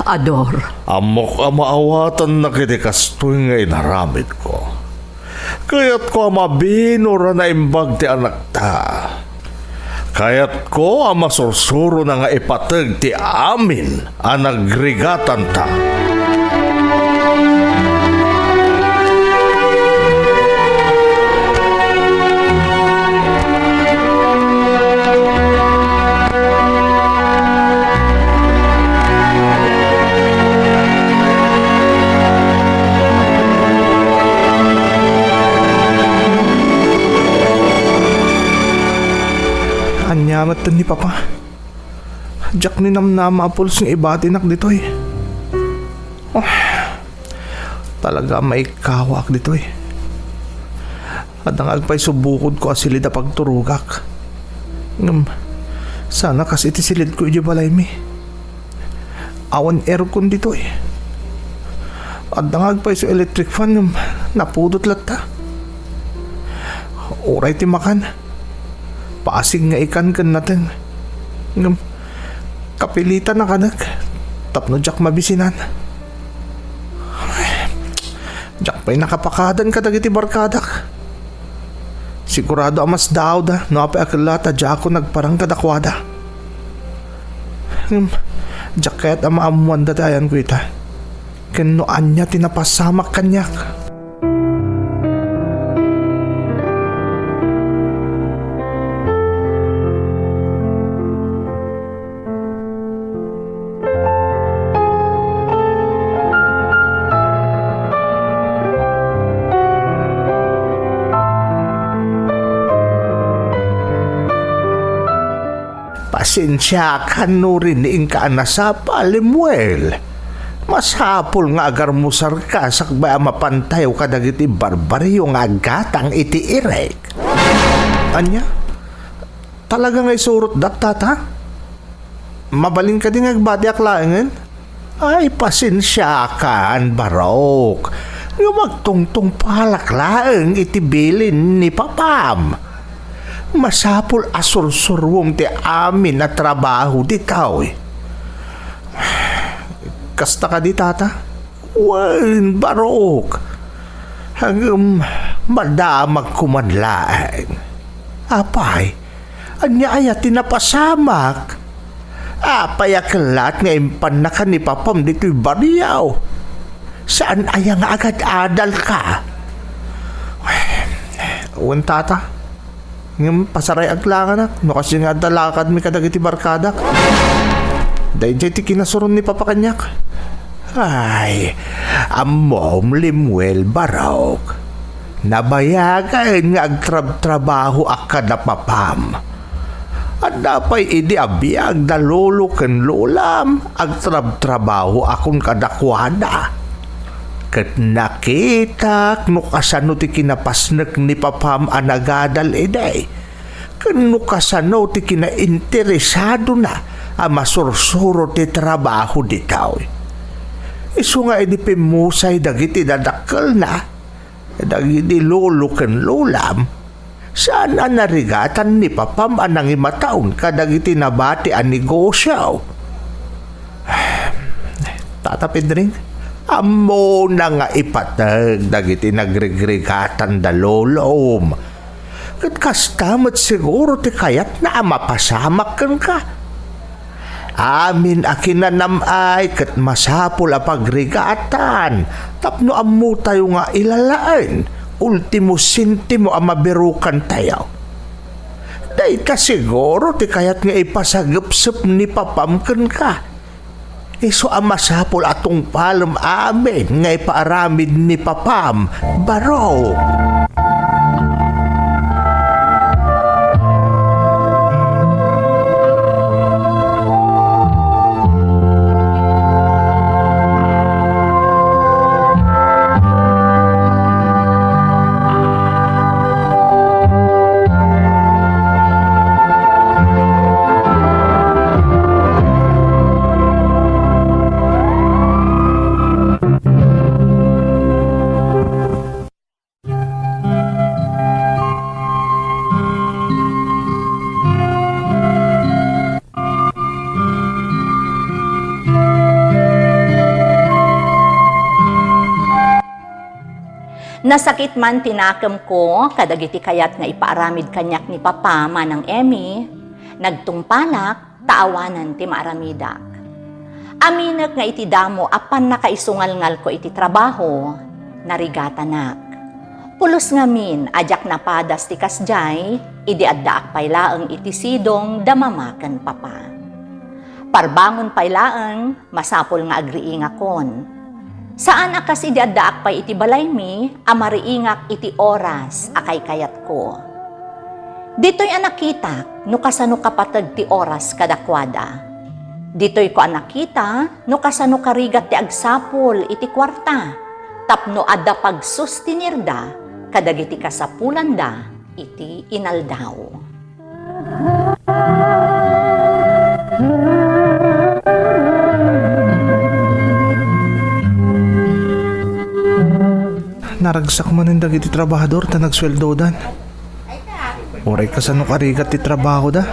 Ador. Ammok a maawatannak iti kastoy nga inaramidko. Kayatko a mabinor a naimbag ti anakta. Kayatko a masursurona nga ipateg ti amin a nagrigatanta. Ania met ni Papa? Diak ninamnama a pulos nga ibatinak ditoy. Oh, talaga maikkawaak ditoy. Adda nga agpayso bukodko a silid a pagturogak. Ngem, sana kas iti silidko idiay balaymi. Awan aircon ditoy. Adda nga agpayso electric fan ngem napudot latta. Uray ti makan, pasig nga ikan ken nateng. Ngem, kapilitan a kanek tapno diak mabisinan. Diak pay nakapakadan kadagiti barkadak. Sigurado a masdaawda no apay a kellaat a diakon nagparang kadakuada. Ngem, diak kayat a maammoanda ti ayanko ita. Ken no ania ti napasamak kaniak. Pasensiakan no rin inka a nasapa, Lemuel. Masapul nga agarmusarka sakbay a mapantayo kadagiti barbarrio nga aggatang iti irek. Ania? Talaga nga isurotdak, Tata? Mabalin kadi nga agbatiak laengen? Ay, pasensiakan, Barok. Ngem agtungtungpalak laeng iti bilin ni Papam. Masapul a sursuruem ti amin a trabaho ditoy. Kasta kadi, Tata? Wen, Barok. Ngem, madamagko man laeng. Apay, ania aya ti napasamak? Apay a kellaat nga impannaka ni Papam ditoy barrio? Saan aya nga agad-adalka? Wen, tata. Ngem pasaray-ak langanak no kasdi nga adda lakadmi kadagiti barkadak. Daydiay ti kinasuron ni papa kaniak. Ay, ammom, Lemuel, barok. Nabayagen nga agtrabtrabahoak kada papam. Adda pay idi a biag da lolo ken lolam, agtrabtrabahoakon kadakuada. Ket nakitak no kasano ti kinapasnek ni papam a nagadal idi, ken no kasano ti kinainteresadona a masursuro ti trabaho ditoy. Isu nga idi pimmusay dagiti dadakkelna, dagiti lolo ken lolam, saan a narigatan ni papam a nangimataon kadagiti nabati a negosio. Tata Pedring, ammona nga ipateg dagiti nagrigrigatan da lolom. Ket kasta met siguro ti kayatna a mapasamak kenka. Amin a kinanam-ay ket masapul a pagrigatan tapno ammotayo nga ilalaen, ultimo sentimo a mabirukantayo. Dayta siguro ti kayat nga ipasagepsep ni papam kenka. Isu a masapul a tungpalem amin nga ipaaramid ni papam, baro. Nasakit man ti nakemko kadagiti kayat nga ipaaramid kaniak ni Papa, Manang Emmy. Nagtungpalak ta awanen ti maaramidak. Aminek nga iti damo a pannakaisungalngalko iti trabaho, narigatanak. Pulos ngamin a diak napadas ti kasdiay idi addaak pay laeng iti sidong da Mama ken Papa. Parbangon pay laeng, masapul nga agriingakon. Saan a kas idi addaak pay iti balaymi a mariingak iti oras a kaykayatko. Ditoy a nakitak no kasano kapateg ti oras kadakuada. Ditoyko a nakita no kasano karigat ti agsapul iti kuarta tapno adda pagsustenirda kadagiti kasapulanda iti inaldaw. Naragsak manen dagiti trabahador ta nagsueldodan. Uray kasano karigat ti trabahoda.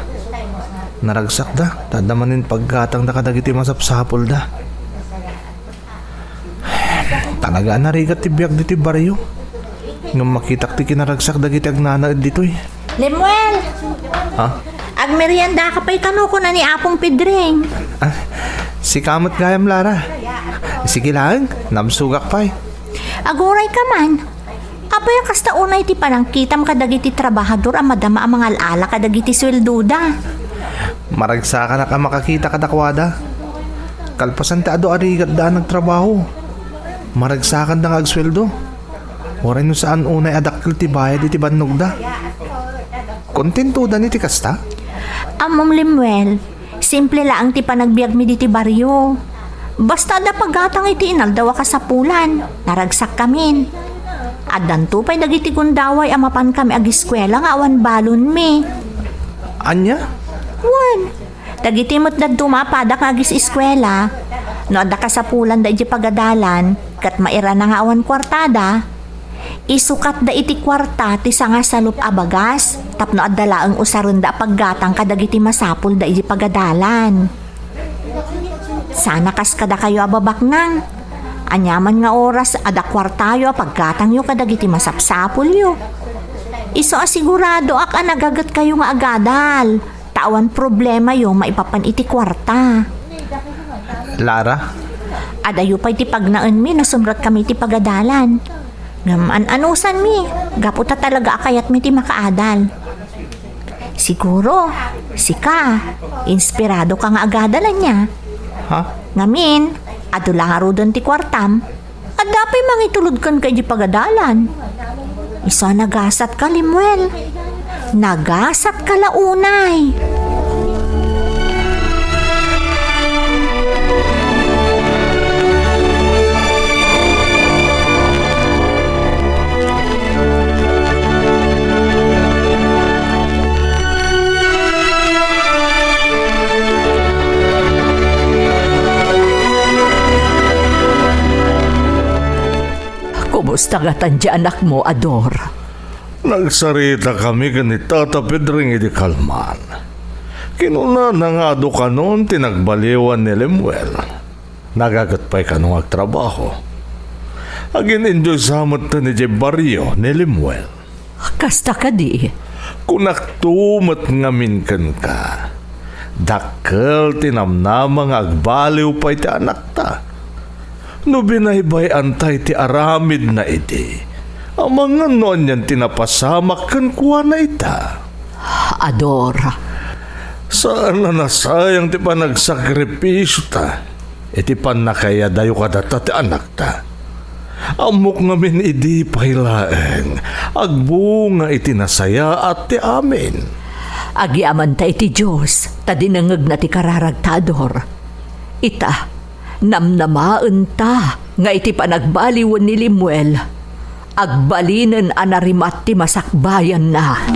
Naragsakda, ta adda manen paggatangda kadagiti masapsapulda. Talaga a narigat ti biag ditoy barrio. Ngem makitak ti kinaragsak dagiti agnanaed ditoy. Lemuel! Ha? Agmeriendaka pay kano, kuna ni Apong Pedring. Ah, sika met gayam, Lara. Sige laeng, nabsogak pay. Aguray ka man. Apay a kasta unay ti panangkitam kadagiti trabahador a madama a mangal-ala kadagiti sueldoda? Maragsakanak a makakita kadakuada. Kalpasan ti adu a rigatda a nagtrabaho, maragsakanda nga agsueldo. Uray no saan unay a dakkel ti bayad iti bannogda. Kontentoda ni ti kasta? Ammom, Lemuel, simple laeng ti panagbiagmi ditoy barrio. Basta adda paggatang iti inaldaw a kasapulan, naragsakkamin. Addanto pay dagiti gundaway a mapankami agiskuela nga awan balonmi. Ania? Wen, dagiti met dadduma a padak nga agis-eskuela, no adda kasapulanda idiay pagadalan ket mairana nga awan kuartada, isukatda iti kuarta ti sangasalup a bagas tapno adda laeng usarenda a paggatang kadagiti masapulda idiay pagadalan. Sana kas kadakayo a babaknang. Aniaman nga oras, adda kuartayo a paggatangyo kadagiti masapsapulyo. Isu a siguradoak a nagagetkayo nga agadal, ta awan problemayo maipapan iti kuarta. Lara? Adayo pay ti pagnaenmi no sumrekkami iti pagadalan. Ngem an-anusanmi, gapu ta talaga a kayatmi ti makaadal. Siguro, sika, inspirado ka nga agadal ania. Ha? Ngamin, adu la ngaruden ti kuartam. Adda pay mangitulod kenka idiay pagadalan. Isu a nagasat ka, Lemuel. Nagasat ka la unay. Kumusta ngatan ti anakmo, Ador? Nagsaritakami ken ni Tata Pedring idi kalman. Kinunana nga adu kanon ti nagbaliwan ni Lemuel. Nagaget pay kano nga agtrabaho. Agin-enjoy sa met idiay barrio ni Lemuel. Kasta kadi? Kunakto met ngamin kenka, dakkel ti namnama nga agbaliw pay ti anakta. No binaybay-anta iti aramidna idi, amangan no anian ti napasamak kenkuana ita. Ador. Saan a nasayang ti panagsakripisyota iti pannakaiyadayo kadata ti anakta. Ammok ngamin idi pay laeng agbunga iti nasayaat ti amin. Agyamanta iti Dios ta dinengngegna ti kararagta, Ador. Ita, namnamaenta nga iti panagbaliwen ni Lemuel, agbalinen a narimat ti masakbayanna.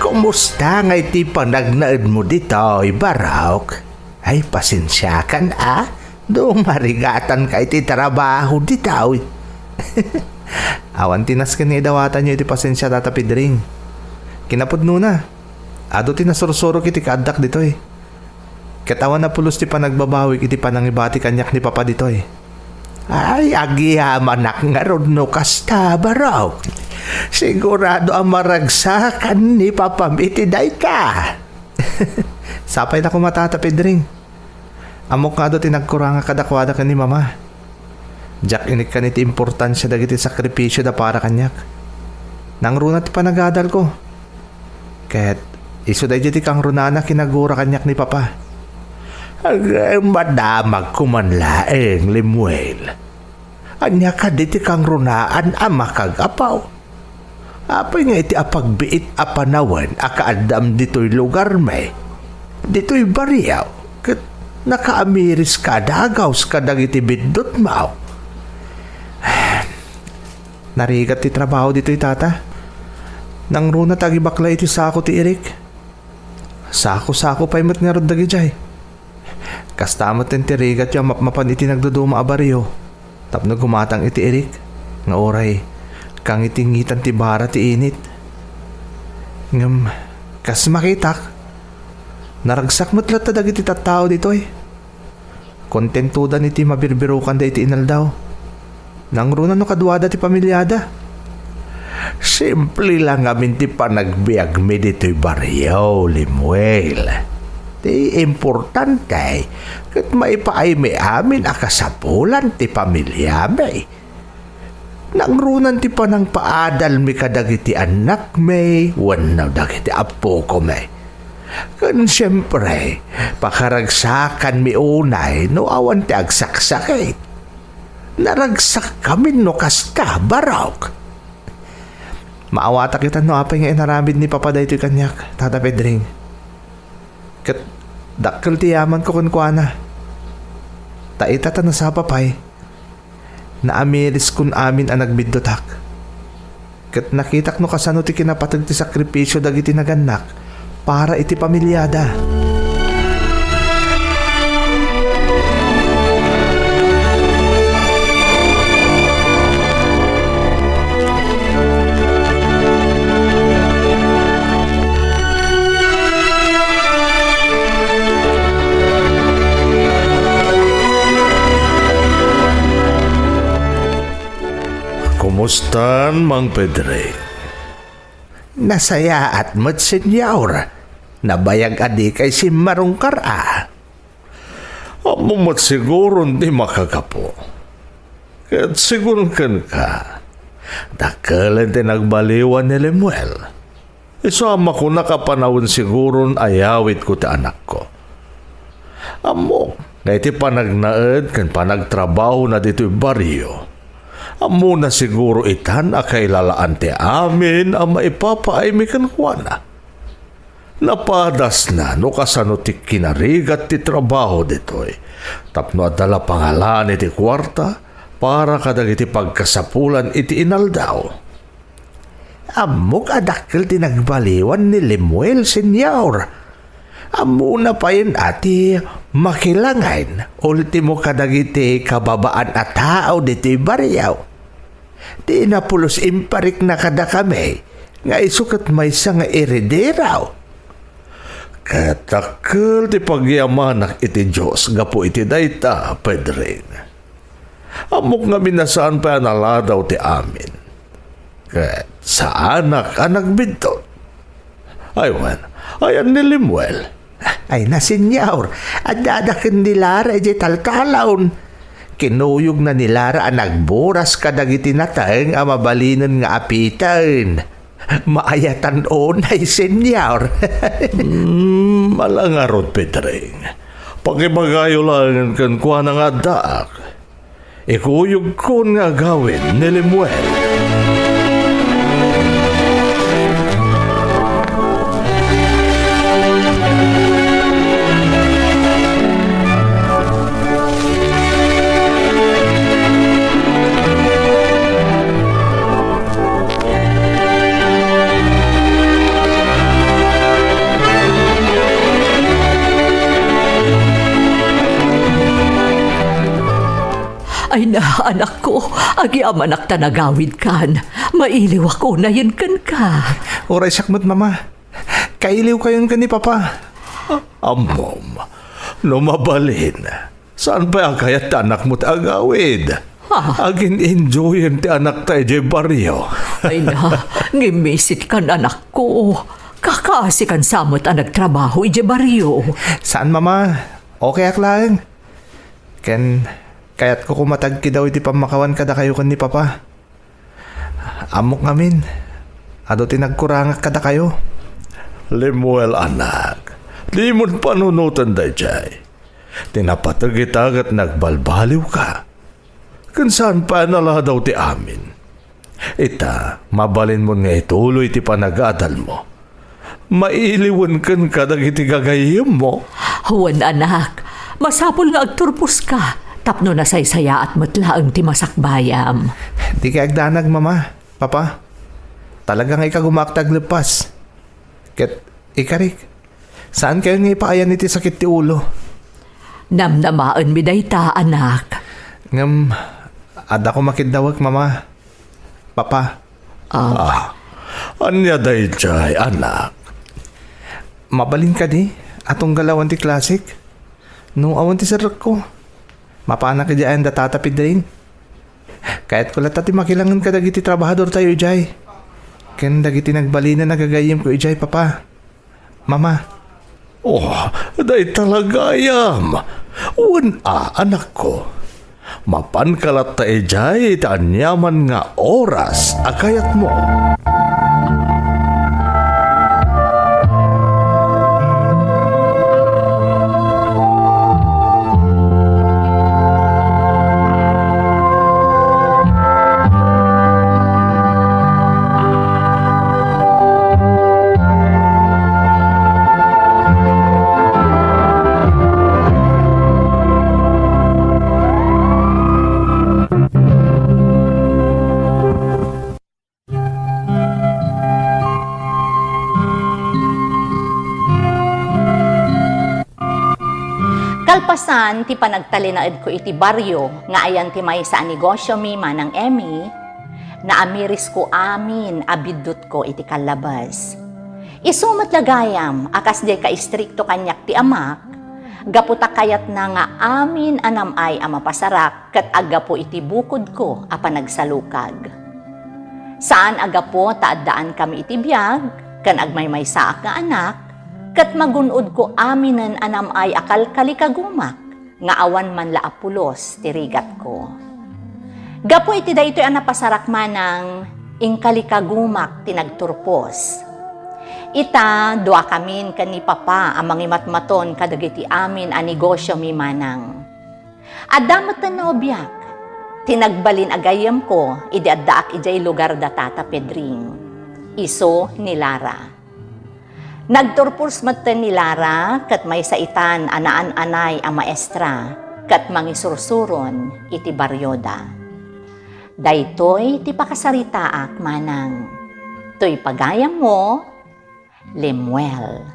Kumusta ngay ti panagnaedmo ditoy, Barok? Ay, pasensiakan a. Dumarigatanka iti trabaho ditoy. Awan ti nasken nga idawatanyo iti pasensia, Tata Pedring. Kinapudnona, adu ti nasursurok iti kaaddak ditoy. Ket awan a pulos ti panagbabawik iti panangibati kaniak ni Papa ditoy. Ay, agyamanak ngarud no kasta, Barok. Sigurado a maragsakan ni Papam iti dayta. Sapay la koma, Tata Pedring. Ammok nga adu ti nagkurangak kadakuada ken ni Mama. Diak inikkan iti importansia dagiti sakripisioda para kaniak. Nangruna ti panagadalko. Ket isu daydi ti kangrunaan a kinagura kaniak ni Papa. Agay, madamag koma laeng, Lemuel. Ania kadi ti kangrunaan a makag-apo? Apay nga iti apagbiit a panawen a kaaddam ditoy lugarmi, ditoy barrio, ket nakaamiriska a dagaws kadagiti biddutmo? Narigat ti trabaho ditoy, Tata. Nangruna ti agibakla iti sako ti irik. Sako-sako pay met ngarud dagidiay. Kasta met ti rigatyo a mapmapan iti nagduduma a barrio tapno gumatang iti irik nga uray kangitingitan ti bara ti init. Ngem kas makitak, naragsak met latta dagiti tattao ditoy. Kontentoda iti mabirbirokanda iti inaldaw. Nangruna no kaduada ti pamiliada. Simple la ngamin ti panagbiagmi ditoy barrio, Lemuel. Ti importante, ket maipaaymi amin a kasapulan ti pamiliami. Nangrunan ti panangpaadalmi kadagiti annakmi wenno dagiti appokomi. Ken siempre, pakaragsakanmi unay no awan ti agsaksakit. Naragsakkamin no kasta, Barok. Maawatak ita no apay nga inaramid ni Papa daytoy kaniak, Tata Pedring. Ket dakkel ti yamanko kenkuana. Ta ita ta nasapa pay, naamiriskon amin a nagbiddutak. Ket nakitak no kasano ti kinapateg ti sakripisio dagiti nagannak para iti pamiliada. Tan, Mang Pedring. Nasayaat met, Señor. Nabayag a dikay simmarungkar a. Ammom met siguron ti makagapu. Ket sigun kenka, dakkelen ti nagbaliwan ni Lemuel. Isu a makunak a panawen siguron ayawitko ti anakko. Ammok nga iti panagnaed ken panagtrabahona ditoy barrio, ammona siguro itan a kailalaan ti amin a maipapaaymi kenkuana. Napadasna no kasano ti kinarigat ti trabaho ditoy tapno adda la pangalan iti kuarta para kadagiti pagkasapulan iti inaldaw. Ammok a dakkel ti nagbaliwan ni Lemuel, Señor. Ammona payen a ti makilangen, ultimo kadagiti kababaan a tao ditoy barrio. Ti napulos imparikna kadakami nga isu ket maysa nga eredero. Ket dakkel ti pagyamanak iti Dios gapu iti dayta, Pedring. Ammok ngamin a saan pay a naladaw ti amin. Ket saanak a nagbiddut. Ay wen, ayan ni Lemuel? Ay na, Señor, addada ken ni Lara idiay taltalon. Kinuyogna ni Lara a nagburas kadagiti nateng a mabalinen nga apiten. Maayatan unay, Señor. Hmm, ala ngarud, Pedring. Pakibagayo laengen kenkuana nga addaak. Ikuyogkon nga agawid ni Lemuel. Ay na, anakko, agyamanak ta nagawidkan. Mailiwak unayen kenka. Uray siak met, Mama. Kailiwkayon ken ni Papa. Ammom, no mabalin, saan pay a kayat ti anakmo ti agawid? Ha? Agin-enjoyen ti anakta idiay barrio. Ay na, ngimmisitkan, anakko. Kakaasikan sa met a nagtrabaho idiay barrio. Saan, Mama. Okayak laeng. Ken kayatko koma ti agkidaw iti pammakawan kadakayo ken ni Papa. Ammok ngamin, adu ti nagkurangak kadakayo. Lemuel, anak, dimon panunoten daydiay. Ti napateg ita ket nagbalbaliwka. Ken saan pay a naladaw ti amin. Ita, mabalinmon nga ituloy ti panagadalmo. Mailiwen kenka dagiti gagayyemmo. Wen, anak, masapul nga agturposka tapno nasaysayaat met laeng ti masakbayam. Dikay agdanag, Mama, Papa. Talaga nga ikagumaak ti agleppas. Ket ikarik, saankayon nga ipaayan iti sakit ti ulo. Namnamaenmi dayta, anak. Ngem, adda koma kiddawek, Mama, Papa. Ah. Ah, ania daydiay, anak? Mabalin kadi a tunggal awan ti klasek? No awan ti serrekko, mapanak idiay ayan da Tata Pedring. Kayatko latta ti makilangen kadagiti trabahadortayo idiay, ken dagiti nagbalinen a gagayyemko idiay, Papa. Mama. Oh, dayta la gayam. Wen a, anakko. Mapanka latta idiay iti aniaman nga oras a kayatmo. Kalpasan ti panagtalinaedko iti barrio nga ayan ti maysa a negosiomi, Manang Emmy, naamirisko amin a biddutko iti kallabes. Isu met la gayam a kasdiay kaistrikto kaniak ti amak, gapu ta kayatna nga amin a nam-ay a mapasarak ket aggapu iti bukodko a panagsalukag. Saan a gapu ta addaan kami iti biag ken agmaymaysaak nga anak, ket magun-odko aminen a nam-ay a kalkalikagumak nga awan man la a pulos ti rigatko. Gapu iti daytoy a napasarak manang, inkalikagumak ti nagturpos. Ita, duakamin ken ni Papa a mangimatmaton kadagiti amin a negosiomi manang. Adda met ti nobiak, ti nagbalin a gayyemko idi addaak idiay lugar da Tata Pedring. Isu ni Lara. Nagturpos metten ni Lara ket maysa itan a naan-anay a maestra ket mangisursuron iti barioda. Daytoy ti pakasaritaak manang. Toy pagayammo, Lemuel.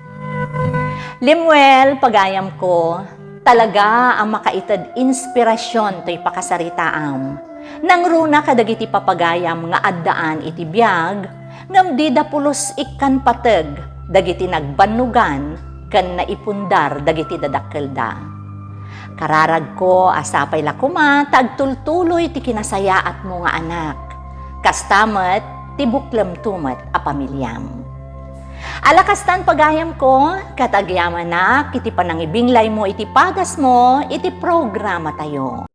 Lemuel, pagayamko, talaga a makaited inspirasyon toy pakasaritaam. Nangruna kadagiti papagayam nga addaan iti biag, ngem dida pulos ikkan pateg dagiti nagbannogan ken naipundar dagiti dadakkelda. Kararagko a sapay la koma ta agtultuloy ti kinasayaatmo nga anak. Kasta met ti buklemto met a pamiliam. Ala kastan, pagayamko, ket agyamanak iti panangibinglaymo iti padasmo iti programatayo.